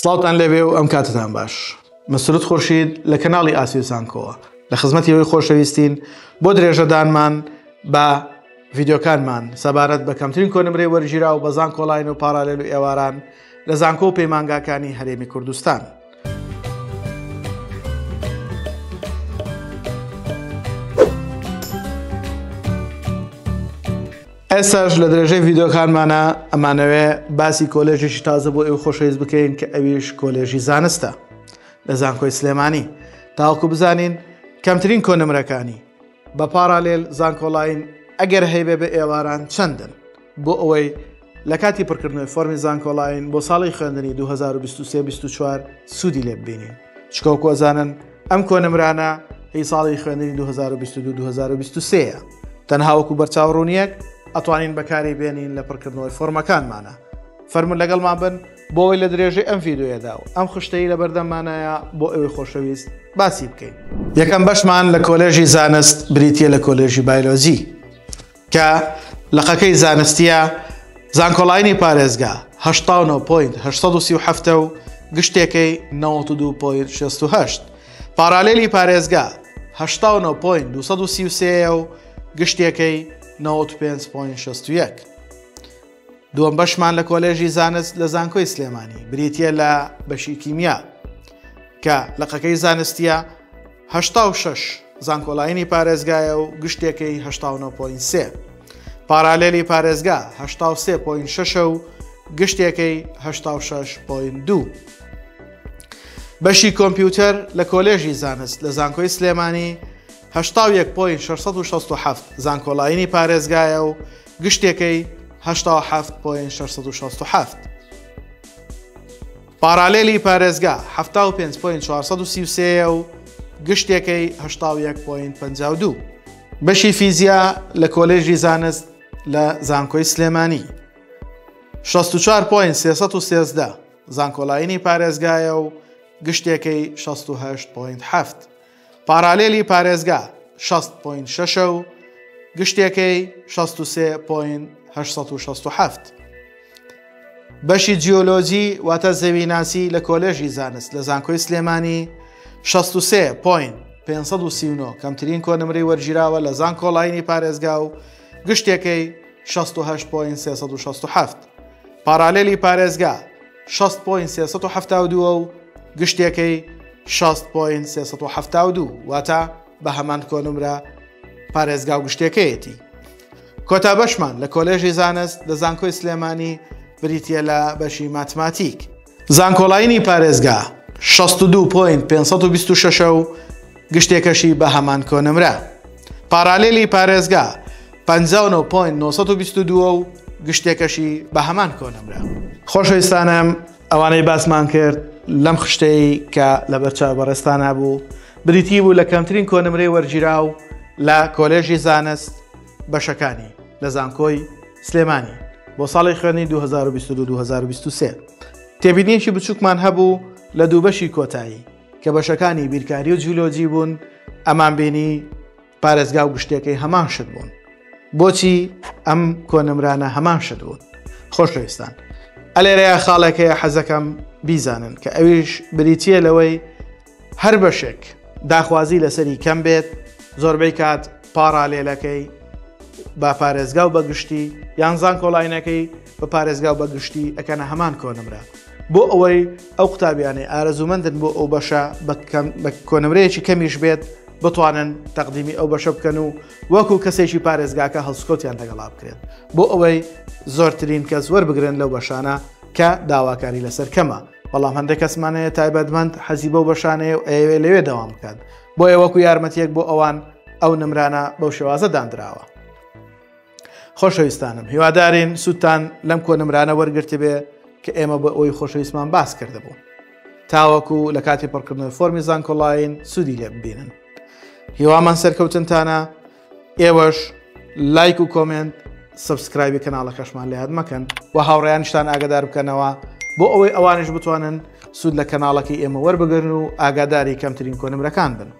سڵاوتان لێبێ و ئەم کاتتان باش. من سرود خورشید لە کەناڵی ئاسیو زانکۆوە لە خزمەتی ئەوەی خۆشەویستین بۆ درێژەدانمان بە ڤیدیۆکانمان سەبارەت بە کەمترین کۆنمرەی وەرگیراو بە زانکۆلاین و پاڕالێل و ئێواران لە زانکۆ و پەیمانگاکانی هەرێمی کوردستان. ئێستاش لە درێژەی ڤیدیۆکانمانە ئەمانەوێ باسی کۆلێژێکی تازە بۆ ئێوە خۆشەویست بکەین کە ئەویش کۆلێژی زانستە لە زانکۆی سلێمانی تاوەکو بزانین کەمترین کۆنمرەکانی بە پاڕالێل زانکۆلاین ئەگەر هەیبێ بە ئێواران چەندن بۆ ئەوەی لە کاتی پڕکردنەوەی فۆرمی زانکۆلاین بۆ ساڵی خوێندنی 2023-24 سوودی لێ ببینین چکە وەکو ئەزانن ئەم کۆنمرانە هی ساڵی خوێندنی 2022-2023 تەنها وەکو بەرچاو ڕوونیەک ئەتوانین بەکاری بێنین لە پڕکردنەوەی فۆرمەکانمانە فەرموون لەگەڵمان بن بۆ ئەوەی لە درێژەی ئەم ڤیدیۆیەدا و ئەم خشتەی لەبەردەممانایە بۆ ئەوەی خۆشەویست باسی بکەین. یەکەم بەشمان لە کۆلێژی زانست بریتییە لە کۆلێژی بایلۆجی کە لقەکەی زانستییە، زانکۆلاینی پارێزگا 89 point 837 و گشتێکەی 92 point 68، پارالێلی پارێزگا 89 point 233 و گشتێکەی 95 point 61. دووەم بەشمان لە کۆلێژی زانست لە زانکۆی سلێمانی بریتییە لە بەشی کیمیا کە لقەکەی زانستیە 86 زانکۆلاینی پارێزگایە و گشتێکەی 89.3 پارالێلی پارێزگا 83.6 و گشتێکەی 86.2 بەشی کۆمپیوتەر لە کۆلێژی زانست لە زانکۆی سلێمانی 81.667 زانکۆلاینی پارێزگایە و گشتێکەی 87 point 667. پارالێلی پارێزگا 75 point 433 و گشتێکەی 81 point 52. بەشی فیزیا لە کۆلێژی زانست لە زانکۆی سلێمانی 64 point 313 زانکۆلاینی پارێزگایە و گشتێکەی 68 point 7. پارالێلی پارێزگا 60 point شەشە و گشتێکەی 63 point 867. بەشی جیۆلۆجی واتە زەویناسی لە کۆلێژی زانست لە زانکۆی سلێمانی 63 point 539 کەمترین کۆنمرەی وەرگیراوە لە زانکۆلاینی پارێزگا و گشتێکەی 68 point 367. پارالێلی پارێزگا 60 point 372 و گشتێکەی 60 point 372 واتە بە هەمان کۆنمرە پارێزگا و گشتێکەیەتی. کۆتا بەشمان لە کۆلێژی زانست لە زانکۆی سلێمانی بریتییە لە بەشی ماتماتیک. زانکۆلاینی پارێزگا 62 point 526 و گشتێکەشی بە هەمان کۆنمرە. پارالێلی پارێزگا 59 point 922 و گشتێکەشی بە هەمان کۆنمرە. خۆشەویستانم ئەوانەی باسمان کرد لەم خشتەی کە لەبەرچاو بەڕێزتانا بوو بریتی بوو لە کەمترین کۆنمرەی وەرگیراو لە کۆلێژی زانست بەشەکانی لە زانکۆی سلێمانی بۆ ساڵی خوێندنی 2022-2023. تێبینیەکی بچووکمان هەبوو لە دوو بەشی کۆتایی کە بەشەکانی بیرکاری و جیولۆجی بوون، ئەمان بینی پارێزگا و گشتیەکەی هەمان شت بوون. بۆچی ئەم کۆنمرانە هەمان شت بوون؟ خۆشەویستان ئەلێرەیە خاڵێک هەیە حەزەکەم بیزانن کە ئەویش بریتییە لەوەی هەر بەشێک داخوازی لەسەری کەم بێت زۆربەی کات پاڕالێلەکەی بە پارێزگا و بە گشتی یان زانکۆلاینەکەی بە پارێزگا و بە گشتی ئەکەنە هەمان کۆنمرە بۆ ئەوەی ئەو قوتابیانەی ئارەزوومەندن بۆ ئەو بەشە بە کۆنمرەیەکی کەمیش بێت بتوانن تەقدیمی ئەو بەشە بکەن و وەکو کەسێکی پارێزگاکە هەڵسکەوتیان لەگەڵا بکرێت بۆ ئەوەی زۆرترین کەس وەربگرن لەو بەشانە کە داواکاری لەسەر کەمە بەڵام هەندێک کەسمان هەیە تایبەتمەند حەزی بەو بەشانەیە و ئەیەوێ لەوێ دەوام بکات بۆیە وەکو یارمەتیەک بۆ ئەوان ئەو نمرانە بەو شێوازە دانراوە. خۆشەویستانم هیوادارین سوودتان لەم کۆنمرانە وەرگرتبێ کە ئێمە بۆ ئەوی خۆشەویستمان باس کردبوو تاوەکو لە کاتی پڕکردنەوەی فۆرمی زانکۆلاین سوودی لێ ببینن هیوامان سەرکەوتنتانە ئێوەش لایک و comment subscribe ی کەناڵەکەشمان لە یاد مەکەن و هاوڕێیانیشتان ئاگادار بکەنەوە بۆ ئەوەی ئەوانیش بتوانن سوود لە کەناڵەکەی ئێمە وەربگرن و ئاگاداری کەمترین کۆنمرەکان بن.